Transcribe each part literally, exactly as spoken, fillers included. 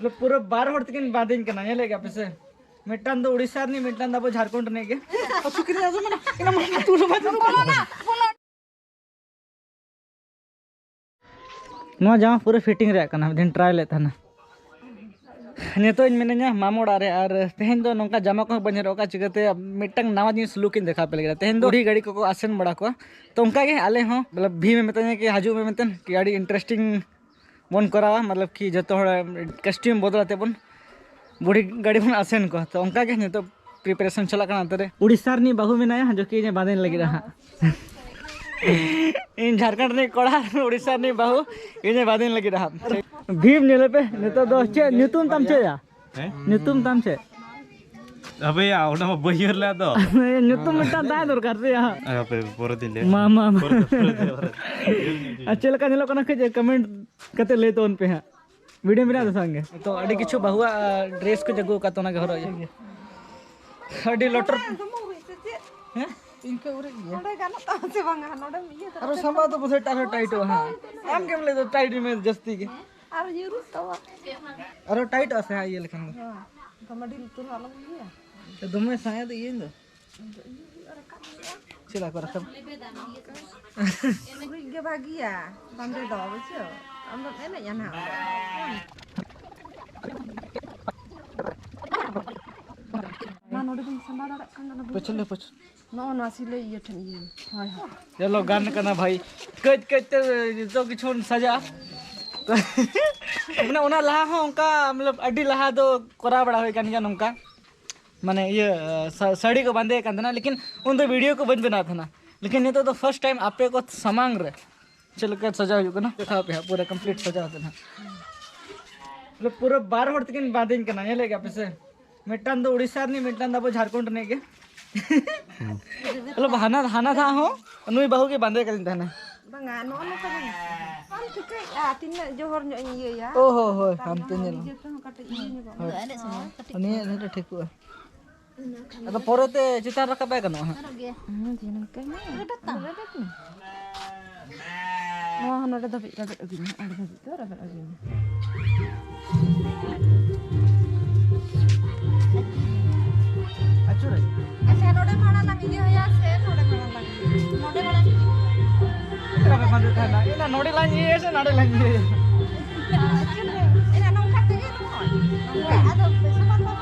ᱢᱚᱛᱞᱚᱵ ᱯᱩᱨᱟᱹ ᱵᱟᱨ ᱦᱚᱲ ᱛᱮᱠᱤᱱ ᱵᱟᱸᱫᱮᱧ ᱠᱟᱱᱟ, ᱧᱮᱞᱮᱫ ᱜᱮᱭᱟ ᱯᱮ ᱥᱮ? ᱢᱤᱫᱴᱟᱝ ᱫᱚ ᱩᱲᱤᱥᱥᱟ ᱨᱤᱱᱤᱡ, ᱢᱤᱫᱴᱟᱝ ᱫᱚ ᱟᱵᱚ ᱡᱷᱟᱲᱠᱷᱚᱸᱰ ᱨᱤᱱᱤᱡ ᱜᱮ᱾ ᱱᱚᱣᱟ ᱡᱟᱢᱟ ᱯᱩᱨᱟᱹ ᱯᱷᱤᱴᱤᱝ ᱨᱮᱭᱟᱜ ᱠᱟᱱᱟ, ᱢᱤᱫ ᱫᱤᱱ ᱴᱨᱟᱭ ᱞᱮᱫ ᱛᱟᱦᱮᱱᱟ᱾ ᱱᱤᱛᱚᱜ ᱤᱧ ᱢᱤᱱᱟᱹᱧᱟ ᱢᱟᱢᱚ ᱚᱲᱟᱜ ᱨᱮ, ᱟᱨ ᱛᱮᱦᱮᱧ ᱫᱚ ᱱᱚᱝᱠᱟ ᱡᱟᱢᱟ ᱠᱚᱦᱚᱸ ᱵᱟᱹᱧ ᱦᱚᱨᱚᱜ ᱟᱠᱟᱫ, ᱪᱤᱠᱟᱹᱛᱮ ᱢᱤᱫᱴᱟᱝ ᱱᱟᱣᱟ ᱡᱤᱱᱤᱥ ᱞᱩᱠ ᱤᱧ ᱫᱮᱠᱷᱟᱣ ᱯᱮ ᱞᱟᱹᱜᱤᱫ᱾ ᱛᱮᱦᱮᱧ ᱫᱚ ᱵᱩᱲᱦᱤ ᱜᱟᱹᱰᱤ ᱠᱚᱠᱚ ᱟᱥᱮᱱ ᱵᱟᱲᱟ ᱠᱚᱣᱟ, ᱛᱚ ᱚᱱᱠᱟ ᱜᱮ ᱟᱞᱮ ᱦᱚᱸ ᱢᱚᱛᱞᱚᱵ ᱵᱷᱤᱢ ᱮ ᱢᱮᱛᱟᱧᱟ ᱠᱤ ᱦᱤᱡᱩᱜ ᱢᱮ ᱢᱮᱱᱛᱮ, ᱠᱤ ᱟᱹᱰᱤ ᱤᱱᱴᱟᱨᱮᱥᱴᱤᱝ ᱵᱚᱱ ᱠᱚᱨᱟᱣᱟ, ᱢᱚᱛᱞᱚᱵ ᱠᱤ ᱡᱚᱛᱚ ᱦᱚᱲ ᱠᱚᱥᱴᱤᱭᱩᱢ ᱵᱚᱫᱚᱞ ᱟᱛᱮ ᱵᱚᱱ ᱵᱩᱲᱦᱤ ᱜᱟᱹᱰᱤ ᱵᱚᱱ ᱟᱥᱮᱱ ᱠᱚᱣᱟ᱾ ᱛᱚ ᱚᱱᱠᱟ ᱜᱮ ᱱᱤᱛᱚᱜ ᱯᱨᱤᱯᱟᱨᱮᱥᱚᱱ ᱪᱟᱞᱟᱜ ᱠᱟᱱᱟ ᱚᱱᱛᱮ ᱨᱮ᱾ ᱩᱲᱤᱥᱥᱟ ᱨᱤᱱᱤᱡ ᱵᱟᱹᱦᱩ ᱢᱮᱱᱟᱭᱟ, ᱡᱚᱠᱤ ᱤᱧᱮ ᱵᱟᱸᱫᱮᱱ ᱞᱟᱹᱜᱤᱫ ᱦᱟᱸᱜ᱾ ᱤᱧ ᱡᱷᱟᱲᱠᱷᱚᱸᱰ ᱨᱤᱱᱤᱡ ᱠᱚᱲᱟ, ᱩᱲᱤᱥᱥᱟ ᱨᱤᱱᱤᱡ ᱵᱟᱹᱦᱩ, ᱤᱧᱮ ᱵᱟᱸᱫᱮᱱ ᱞᱟᱹᱜᱤᱫ ᱦᱟᱸᱜ᱾ ᱵᱷᱤᱢ ᱧᱮᱞᱮ ᱯᱮ, ᱱᱤᱛᱚᱜ ᱫᱚ ᱪᱮᱫ ᱧᱩᱛᱩᱢ ᱛᱟᱢ ᱪᱮᱫ ᱭᱟ? ᱦᱮᱸ? ᱧᱩᱛᱩᱢ ᱛᱟᱢ ᱪᱮᱫ? ᱟᱵᱮᱭᱟ, ᱚᱱᱟ ᱢᱟ ᱵᱟᱹᱧ ᱩᱭᱦᱟᱹᱨ ᱞᱮᱫ ᱫᱚ᱾ ᱧᱩᱛᱩᱢ ᱢᱤᱫᱴᱟᱝ ᱛᱟᱦᱮᱸ ᱫᱚᱨᱠᱟᱨ ᱥᱮ ᱭᱟ? ᱦᱟᱯᱮ, ᱯᱚᱨᱮ ᱛᱤᱧ ᱞᱟᱹᱭᱟ᱾ ᱢᱟ, ᱢᱟ, ᱢᱟ᱾ ᱯᱚᱨᱮ ᱛᱮ, ᱯᱚᱨᱮ ᱛᱮ, ᱯᱚᱨᱮ ᱛᱮ᱾ ᱟᱨ ᱪᱮᱫ ᱞᱮᱠᱟ ᱧᱮᱞᱚᱜ ᱠᱟᱱᱟ ᱠᱟᱹᱡ ᱠᱚᱢᱮᱱᱴ ᱠᱟᱛᱮ ᱞᱟᱹᱭ ᱛᱟᱵᱚᱱ ᱯᱮ ᱦᱟᱸᱜ᱾ ᱵᱷᱤᱰᱤᱭᱳ ᱢᱮᱱᱟᱜ ᱫᱚ ᱥᱟᱝᱜᱮ᱾ ᱛᱚ ᱟᱹᱰᱤ ᱠᱤᱪᱷᱩ ᱵᱟᱹᱦᱩᱣᱟᱜ ᱰᱨᱮᱥ ᱠᱚ ᱟᱹᱜᱩ ᱟᱠᱟᱫ ᱛᱚ, ᱚᱱᱟ ᱜᱮ ᱦᱚᱨᱚᱜ ᱤᱭᱟᱹ᱾ ᱟᱹᱰᱤ ᱞᱚᱴᱚᱨ᱾ ᱫᱚᱢᱮ ᱩᱨᱤᱡ ᱥᱮ ᱪᱮᱫ? ᱦᱮᱸ? ᱤᱱᱠᱟᱹ ᱩᱨᱤᱡ ᱜᱮᱭᱟ᱾ ᱱᱚᱰᱮ ᱜᱟᱱᱚᱜ ᱛᱟᱢᱟ ᱥᱮ ᱵᱟᱝᱟ? ᱱᱚᱰᱮᱢ ᱤᱭᱟᱹ ᱫᱚ ᱟᱨᱚ ᱥᱟᱢᱵᱟ ᱫᱚ ᱯᱟᱥᱮᱡ ᱟᱨᱦᱚᱸ ᱴᱟᱭᱤᱴᱚᱜᱼᱟ ᱦᱟᱸᱜ᱾ ᱟᱢ ᱜᱮᱢ ᱞᱟᱹᱭ ᱫᱚ ᱴᱟᱭᱤᱴ ᱢᱮ ᱡᱟᱹᱥᱛᱤ ᱜᱮ᱾ ᱟᱨ ᱧᱩᱨᱩᱜ ᱛᱟᱢᱟ᱾ ᱟᱨᱦᱚᱸ ᱴᱟᱭᱤᱴᱚᱜᱼᱟ ᱥᱮ ᱦᱟᱸᱜ ᱤᱭᱟᱹ ᱞᱮᱠᱷᱟᱱ ᱫᱚ᱾ ᱦᱮᱸ᱾ ᱫᱚᱢᱮ ᱰᱷᱤᱞ ᱩᱛᱟᱹᱨ ᱦᱚᱸ ᱟᱞᱚᱢ ᱤᱭᱟᱹᱭᱟ᱾ ᱫᱚᱢᱮ ᱥᱟᱸᱭᱟ ᱫᱚ ᱤᱭᱟᱹᱧ ᱫᱚ᱾ ᱪᱮᱫ ᱞᱮᱠᱟ ᱠᱚ ᱨᱟᱠᱟᱵ? ᱜᱩᱨᱤᱡ ᱜᱮ ᱵᱷᱟᱹᱜᱤᱭᱟ ᱵᱟᱸᱫᱮ ᱫᱚ, ᱵᱩᱡᱷᱟᱹᱣ? ᱟᱢ ᱫᱚᱢ ᱮᱱᱮᱡᱼᱟ ᱱᱟᱦᱟᱜ ᱚᱸᱰᱮ᱾ ᱢᱟ, ᱱᱚᱰᱮ ᱵᱚᱱ ᱥᱟᱢᱵᱟᱣ ᱫᱟᱲᱮᱭᱟᱜ ᱠᱷᱟᱱ ᱫᱚ ᱚᱱᱟ ᱵᱩᱨᱩ ᱯᱟᱹᱪᱷᱞᱟᱹ, ᱯᱟᱹᱪᱷᱞᱟᱹ᱾ ᱱᱚᱜᱼᱚ ᱱᱚᱣᱟ ᱥᱤᱞᱟᱹᱭ ᱤᱭᱟᱹ ᱴᱷᱮᱱ ᱤᱭᱟᱹ᱾ ᱦᱳᱭ, ᱦᱳᱭ᱾ ᱪᱚᱞᱚ, ᱜᱟᱱ ᱠᱟᱱᱟ ᱵᱷᱟᱭ᱾ ᱠᱟᱹᱡ ᱠᱟᱹᱡ ᱛᱮ ᱡᱚᱛᱚ ᱠᱤᱪᱷᱩ ᱵᱚᱱ ᱥᱟᱡᱟᱜᱼᱟ᱾ ᱢᱟᱱᱮ, ᱚᱱᱟ ᱞᱟᱦᱟ ᱦᱚᱸ ᱚᱱᱠᱟ, ᱢᱚᱛᱞᱚᱵ, ᱟᱹᱰᱤ ᱞᱟᱦᱟ ᱫᱚ ᱠᱚᱨᱟᱣ ᱵᱟᱲᱟ ᱦᱩᱭ ᱠᱟᱱ ᱜᱮᱭᱟ ᱱᱚᱝᱠᱟ᱾ ᱢᱟᱱᱮ ᱤᱭᱟᱹ, ᱥᱟ-, ᱥᱟᱹᱲᱤ ᱠᱚ ᱵᱟᱸᱫᱮᱭᱮᱫ ᱠᱟᱱ ᱛᱟᱦᱮᱱᱟ, ᱞᱮᱠᱤᱱ ᱩᱱᱫᱚ ᱵᱷᱤᱰᱤᱭᱳ ᱠᱚ ᱵᱟᱹᱧ ᱵᱮᱱᱟᱣ ᱛᱟᱦᱮᱱᱟ᱾ ᱞᱮᱠᱤᱱ ᱱᱤᱛᱚᱜ ᱫᱚ ᱯᱷᱟᱥᱴ ᱴᱟᱭᱤᱢ ᱟᱯᱮ ᱠᱚ ᱥᱟᱢᱟᱝ ᱨᱮ ᱪᱮᱫ ᱞᱮᱠᱟ ᱥᱟᱡᱟᱣ ᱦᱩᱭᱩᱜ ᱠᱟᱱᱟ, ᱫᱮᱠᱷᱟᱣ ᱯᱮ ᱦᱟᱸᱜ, ᱯᱩᱨᱟᱹ ᱠᱚᱢᱯᱞᱤᱴ ᱥᱟᱡᱟᱣ ᱠᱟᱛᱮ ᱦᱟᱸᱜ᱾ ᱢᱚᱛᱞᱚᱵ ᱯᱩᱨᱟᱹ ᱵᱟᱨ ᱦᱚᱲ ᱛᱮᱠᱤᱱ ᱵᱟᱸᱫᱮᱧ ᱠᱟᱱᱟ, ᱧᱮᱞᱮᱫ ᱜᱮᱭᱟ ᱯᱮ ᱥᱮ? ᱢᱤᱫᱴᱟᱝ ᱫᱚ ᱩᱲᱤᱥᱥᱟ ᱨᱤᱱᱤᱡ, ᱢᱤᱫᱴᱟᱝ ᱫᱚ ᱟᱵᱚ ᱡᱷᱟᱲᱠᱷᱚᱸᱰ ᱨᱤᱱᱤᱡ ᱜᱮ᱾ ᱢᱚᱛᱞᱚᱵ ᱦᱟᱱᱟ, ᱦᱟᱱᱟ ᱫᱷᱟᱣ ᱦᱚᱸ ᱱᱩᱭ ᱵᱟᱹᱦᱩ ᱜᱮ ᱵᱟᱸᱫᱮ ᱠᱟᱫᱤᱧ ᱛᱟᱦᱮᱱᱟ᱾ ᱵᱟᱝᱟ, ᱱᱚᱜᱼᱚ ᱱᱚᱝᱠᱟ ᱵᱟᱝ᱾ ᱟᱢ ᱴᱷᱤᱠᱟᱹᱭᱮᱫᱼᱟ ᱛᱤᱱᱟᱹᱜ ᱡᱚᱦᱚᱨ ᱧᱚᱜ ᱤᱧ ᱤᱭᱟᱹᱭᱟ? ᱳ ᱦᱳ, ᱦᱳᱭ, ᱛᱟᱨ ᱦᱟᱱᱛᱮ ᱢᱟᱱᱮ ᱧᱮᱞ ᱢᱮ᱾ ᱱᱤᱡᱮ ᱛᱮᱦᱚᱸ ᱠᱟᱹᱴᱤᱡ ᱤᱭᱟᱹ ᱧᱚᱜᱚᱜ ᱢᱮ᱾ ᱦᱳᱭ᱾ ᱩᱱᱤᱭᱟᱜ ᱫᱷᱟᱨᱮ ᱴᱷᱤᱠᱚᱜᱼᱟ᱾ ᱟᱫᱚ ᱯᱚᱨᱮ ᱛᱮ ᱪᱮᱛᱟᱱ ᱨᱟᱠᱟᱵ ᱵᱟᱭ ᱜᱟᱱᱚᱜᱼᱟ ᱦᱟᱸᱜ᱾ ᱦᱮᱸ, ᱡᱮ ᱱᱚᱝᱠᱟ ᱢᱟ᱾ ᱨᱮᱵᱮᱫ ᱛᱟᱢ᱾ ᱨᱮᱵᱮᱫ ᱢᱮ᱾ ᱱᱚᱣᱟ ᱦᱚᱸ ᱱᱚᱰᱮ ᱫᱷᱟᱹᱵᱤᱡ ᱨᱮᱵᱮᱫ ᱟᱹᱜᱩᱭ ᱢᱮ, ᱟᱬᱮ ᱫᱷᱟᱹᱵᱤᱡ ᱫᱚ ᱨᱮᱵᱮᱫ ᱟᱹᱜᱩᱭ ᱢᱮ᱾ ᱱᱚᱰᱮ ᱞᱟᱝ ᱤᱭᱟᱹᱭᱟ ᱥᱮ ᱱᱚᱰᱮ ᱞᱟᱝ ᱤᱭᱟᱹᱭᱟ? ᱮᱱᱟ ᱱᱚᱝᱠᱟ ᱛᱮᱜᱮ ᱱᱚᱜᱼᱚᱭ᱾ ᱱᱚᱝᱠᱟ᱾ ᱟᱫᱚ ᱵᱮᱥ ᱵᱟᱝ ᱵᱟᱝ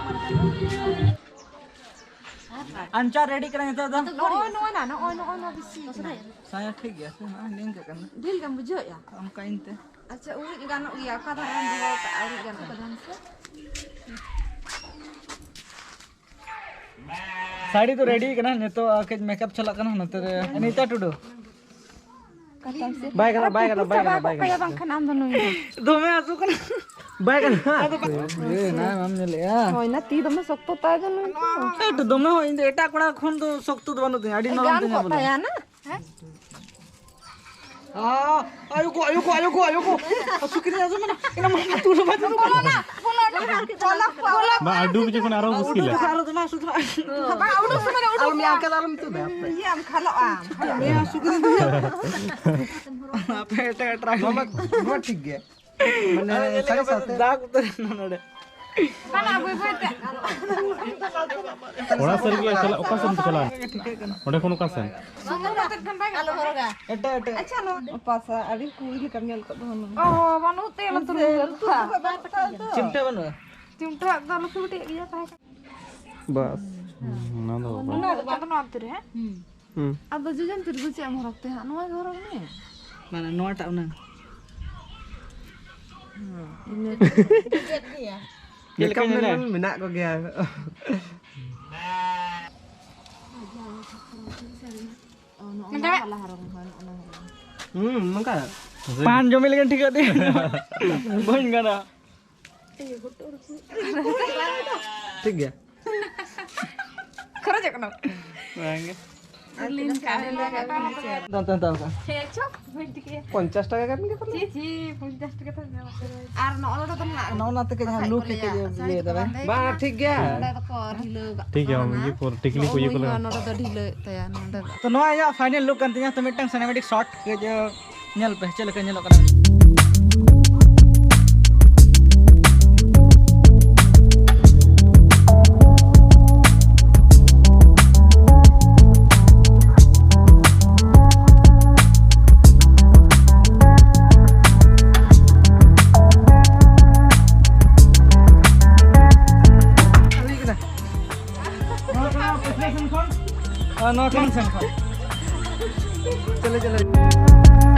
ᱟᱧᱪᱟᱨ ᱨᱮᱰᱤ ᱠᱟᱱᱟ ᱱᱤᱛᱚᱜ ᱫᱚ᱾ ᱱᱚᱜᱼᱚᱭ ᱱᱚᱣᱟ ᱱᱟ, ᱱᱚᱜᱼᱚᱭ, ᱱᱚᱜᱼᱚᱭ ᱱᱚᱣᱟ ᱵᱮᱥᱤ ᱠᱟᱱᱟ᱾ ᱥᱟᱭᱟ ᱴᱷᱤᱠ ᱜᱮᱭᱟ ᱥᱮ? ᱱᱚᱜᱼᱚᱭ ᱱᱤᱝᱠᱟᱹ ᱠᱟᱱᱟ᱾ ᱰᱷᱤᱞ ᱜᱮᱢ ᱵᱩᱡᱷᱟᱹᱣᱮᱫᱼᱟ? ᱚᱱᱠᱟ ᱤᱧ ᱛᱮ᱾ ᱟᱪᱪᱷᱟ, ᱩᱨᱤᱡ ᱜᱟᱱᱚᱜ ᱜᱮᱭᱟ᱾ ᱚᱠᱟ ᱫᱷᱟᱨᱮᱢ ᱫᱚᱦᱚ ᱠᱟᱜᱼᱟ, ᱩᱨᱤᱡ ᱜᱟᱱᱚᱜ ᱠᱟᱫᱟ ᱥᱮ? ᱥᱟᱹᱲᱤ ᱫᱚ ᱨᱮᱰᱤ ᱠᱟᱱᱟ, ᱱᱤᱛᱚᱜ ᱟᱨ ᱠᱟᱹᱡ ᱢᱮᱠᱟᱯ ᱪᱟᱞᱟᱜ ᱠᱟᱱᱟ ᱱᱚᱛᱮ ᱨᱮ᱾ ᱱᱤᱛᱟ ᱴᱩᱰᱩ᱾ ᱵᱟᱭ ᱜᱟᱱᱚᱜ, ᱵᱟᱭ ᱜᱟᱱᱚᱜ, ᱵᱟᱭ ᱜᱟᱱᱚᱜ, ᱵᱟᱭ ᱜᱟᱱᱚᱜ᱾ ᱵᱟᱝᱠᱷᱟᱱ ᱟᱢ ᱫᱚ ᱱᱩᱭ ᱫᱚ᱾ ᱫᱚᱢᱮ ᱦᱟᱹᱥᱩ ᱠᱟᱱᱟ᱾ ᱵᱟᱭ ᱜᱟᱱᱚᱜ᱾ ᱮ, ᱱᱟ, ᱵᱟᱢ ᱧᱮᱞᱮᱜᱼᱟ? ᱦᱳᱭ ᱱᱟ, ᱛᱤ ᱫᱚᱢᱮ ᱥᱚᱠᱛᱚ ᱛᱟᱭ ᱫᱚ ᱱᱩᱭ ᱫᱚ᱾ ᱮ, ᱫᱚᱢᱮ ᱦᱚᱸ, ᱤᱧ ᱫᱚ ᱮᱴᱟᱜ ᱠᱚᱲᱟ ᱠᱷᱚᱱ ᱫᱚ ᱥᱚᱠᱛᱚ ᱫᱚ ᱵᱟᱹᱱᱩᱜ ᱛᱤᱧᱟ, ᱟᱹᱰᱤ ᱱᱚᱨᱚᱢ ᱜᱟᱱ ᱛᱤᱧᱟ ᱠᱚᱜ ᱵᱚᱞᱮ᱾ ᱛᱟᱭᱟ ᱱᱟ? ᱦᱮᱸ? ᱟ, ᱟᱭᱳ ᱜᱳ, ᱟᱭᱳ ᱜᱳ, ᱟᱭᱳ ᱜᱳ, ᱟᱭᱳ ᱜᱳ᱾ ᱦᱟᱹᱥᱩ ᱠᱤᱫᱤᱧᱟ, ᱟᱸᱡᱚᱢ ᱢᱮ ᱱᱟ᱾ ᱮᱱᱟ ᱢᱟ ᱛᱩᱞ ᱵᱟᱡ ᱫᱚ᱾ ᱵᱚᱞᱚ ᱱᱟ, ᱵᱚᱞᱚ ᱱᱟ, ᱵᱚᱞᱚ, ᱵᱚᱞᱚ᱾ ᱵᱟ, ᱟᱹᱰᱩ ᱵᱤᱡᱮ ᱠᱷᱚᱱ ᱟᱨᱚ ᱢᱩᱥᱠᱤᱞᱟ᱾ ᱟᱨᱚ ᱫᱚ ᱢᱟ ᱦᱟᱹᱥᱩ ᱫᱚ᱾ ᱵᱟ, ᱩᱰᱩᱠ ᱥᱚᱢᱚᱭ ᱨᱮ ᱩᱰᱩᱠ ᱟᱞᱚᱢ ᱜᱮᱭᱟ᱾ ᱧᱟᱢ ᱠᱮᱫᱟ, ᱟᱞᱚᱢ ᱛᱩᱫᱟ᱾ ᱤᱭᱟᱹ, ᱟᱢ ᱠᱷᱟᱞᱚᱜ ᱟᱢ᱾ ᱱᱤᱭᱟᱹ ᱦᱟᱹᱥᱩ ᱠᱤᱫᱤᱧ ᱫᱚ᱾ ᱟᱯᱮ ᱮᱴᱟᱜ ᱮᱴᱟᱜ ᱱᱚᱣᱟ ᱢᱟ, ᱱᱚᱣᱟ ᱴᱷᱤᱠ ᱜᱮᱭᱟ᱾ ᱢᱟᱱᱮ, ᱟᱨ ᱧᱮᱞ ᱥᱟᱹᱨᱤ ᱞᱮᱠᱟ ᱥᱟᱶᱛᱮ᱾ ᱫᱟᱜ ᱩᱛᱟᱹᱨ ᱮᱱᱟ ᱱᱚᱰᱮ᱾ ᱵᱟᱝᱟ, ᱵᱟᱹᱭ ᱵᱟᱹᱭ ᱛᱮ᱾ ᱚᱲᱟᱜ ᱥᱮᱫ ᱨᱮᱜᱮ ᱪᱟᱞᱟᱜ, ᱚᱠᱟ ᱥᱮᱱ ᱯᱮ ᱪᱟᱞᱟᱜᱼᱟ? ᱚᱸᱰᱮ ᱠᱷᱚᱱ ᱚᱠᱟ ᱥᱮᱱ? ᱥᱩᱱᱩᱢ ᱟᱛᱮᱫ ᱠᱷᱟᱱ ᱵᱟᱭ ᱜᱟᱱᱚᱜᱼᱟ᱾ ᱮᱴᱟᱜ, ᱮᱴᱟᱜ᱾ ᱟᱪᱪᱷᱟ, ᱱᱚᱣᱟ ᱯᱟᱥᱟ ᱟᱹᱰᱤ ᱠᱩᱲᱤ ᱞᱮᱠᱟᱢ ᱧᱮᱞ ᱠᱚᱜ ᱫᱚ ᱦᱩᱱᱟᱹᱝ᱾ ᱚ, ᱵᱟᱹᱱᱩᱜ ᱛᱮ, ᱚᱱᱟ ᱛᱩᱨᱩᱭ ᱦᱮᱸᱥᱮ, ᱜᱟᱹᱨᱩ ᱞᱩᱛᱩᱨ ᱠᱚ ᱵᱟᱭ ᱛᱟᱠᱟᱣ ᱫᱚ᱾ ᱪᱤᱢᱴᱟ ᱵᱟᱹᱱᱩᱜᱼᱟ? ᱪᱤᱢᱴᱟ ᱫᱚ ᱞᱩᱛᱩᱨ ᱠᱟᱹᱴᱤᱡ ᱤᱭᱟᱹ ᱛᱟᱦᱮᱸ ᱠᱟᱱᱟ᱾ ᱵᱟᱥ᱾ ᱚᱱᱟ ᱫᱚ ᱵᱟᱵᱟ᱾ ᱚᱱᱟ ᱫᱚ ᱪᱟᱸᱫᱚ ᱱᱚᱣᱟ ᱵᱷᱤᱛᱤᱨ ᱨᱮ, ᱦᱮᱸ? ᱦᱩᱸ᱾ ᱟᱫᱚ ᱡᱚᱡᱚᱢ ᱛᱤ ᱨᱮᱫᱚ ᱪᱮᱫ ᱮᱢ ᱦᱚᱨᱚᱜ ᱛᱮ ᱦᱟᱸᱜ? ᱱᱚᱣᱟ ᱜᱮ ᱦᱚᱨᱚᱜ ᱢᱮ᱾ ᱢᱟᱱᱮ ᱱᱚᱣᱟᱴᱟᱜ ᱚᱱᱟ᱾ ᱦᱮᱸ, ᱤᱱᱟᱹ᱾ ᱪᱮᱫ ᱞᱮᱠᱟ ᱢᱮᱠᱟᱯ ᱧᱮᱞᱟᱭ? ᱢᱮᱱ ᱢᱮᱱᱟᱜ ᱠᱚᱜᱮᱭᱟ᱾ ᱚ, ᱱᱚᱜᱼᱚ ᱱᱚᱣᱟ ᱞᱟᱦᱟ ᱨᱚᱝ, ᱦᱳᱭ, ᱱᱚᱜᱼᱚ ᱱᱚᱣᱟ ᱞᱟᱦᱟ᱾ ᱦᱩᱸ, ᱱᱚᱝᱠᱟ᱾ ᱯᱟᱱ ᱡᱚᱢᱮ ᱞᱮᱠᱟᱱ ᱴᱷᱤᱠᱟᱹ ᱫᱮ᱾ ᱵᱟᱹᱧ ᱜᱟᱱᱟ᱾ ᱴᱷᱤᱠ ᱜᱮᱭᱟ᱾ ᱠᱷᱚᱨᱚᱪᱚᱜ ᱠᱟᱱᱟ᱾ ᱵᱟᱝ ᱜᱮ᱾ ᱫᱟᱢ, ᱫᱟᱢ, ᱫᱟᱢ, ᱫᱟᱢ᱾ ᱦᱮᱸ, ᱪᱚ, ᱵᱟᱹᱧ ᱴᱷᱤᱠᱟᱹᱭᱟ᱾ ᱯᱚᱧᱪᱟᱥ ᱴᱟᱠᱟ ᱜᱟᱱ ᱜᱮ ᱯᱟᱞᱮ᱾ ᱪᱤ, ᱪᱤ, ᱯᱚᱧᱪᱟᱥ ᱴᱟᱠᱟ ᱛᱮᱢ ᱧᱟᱢᱟ᱾ ᱟᱨ ᱱᱚᱜᱼᱚ ᱱᱚᱰᱮ ᱫᱚ ᱱᱟᱜ ᱱᱚᱜᱼᱚ ᱱᱟ ᱛᱮᱜᱮ ᱡᱟᱦᱟᱸ ᱵᱟᱠᱷᱟᱡ ᱞᱩᱠ ᱠᱚ ᱞᱟᱹᱭᱟ, ᱦᱤᱡᱩᱜ, ᱥᱟᱹᱲᱤ ᱤᱭᱟᱹ ᱠᱚ ᱫᱟᱲᱮ᱾ ᱵᱟᱸᱫᱮ ᱵᱟᱝ, ᱠᱟᱱᱟ᱾ ᱴᱷᱤᱠ ᱜᱮᱭᱟ᱾ ᱱᱚᱰᱮ ᱫᱚᱠᱚ ᱰᱷᱤᱞᱟᱹᱣ ᱠᱟᱜ ᱴᱷᱤᱠ ᱜᱮᱭᱟ, ᱠᱟᱱᱟ᱾ ᱤᱭᱟᱹ ᱠᱚ, ᱴᱤᱠᱞᱤ ᱠᱚ, ᱤᱭᱟᱹ ᱠᱚ ᱦᱳᱭ, ᱞᱟᱜᱟᱣ᱾ ᱱᱚᱰᱮ ᱫᱚ ᱰᱷᱤᱞᱟᱹᱣ ᱛᱟᱭᱟ, ᱱᱚᱰᱮ ᱫᱚ᱾ ᱛᱚ, ᱱᱚᱣᱟ ᱤᱧᱟᱹᱜ final look ᱠᱟᱱ ᱛᱤᱧᱟ, ᱛᱚ, ᱢᱤᱫᱴᱟᱝ cinematic shot ᱠᱟᱹᱡ, ᱧᱮᱞ ᱯᱮ ᱪᱮᱫ ᱞᱮᱠᱟ ᱧᱮᱞᱚᱜ ᱠᱟᱱᱟ᱾ ᱱᱚᱣᱟ ᱠᱷᱚᱱ ᱥᱮᱱ ᱠᱷᱚᱱ᱾ ᱪᱚᱞᱮ, ᱪᱚᱞᱮ᱾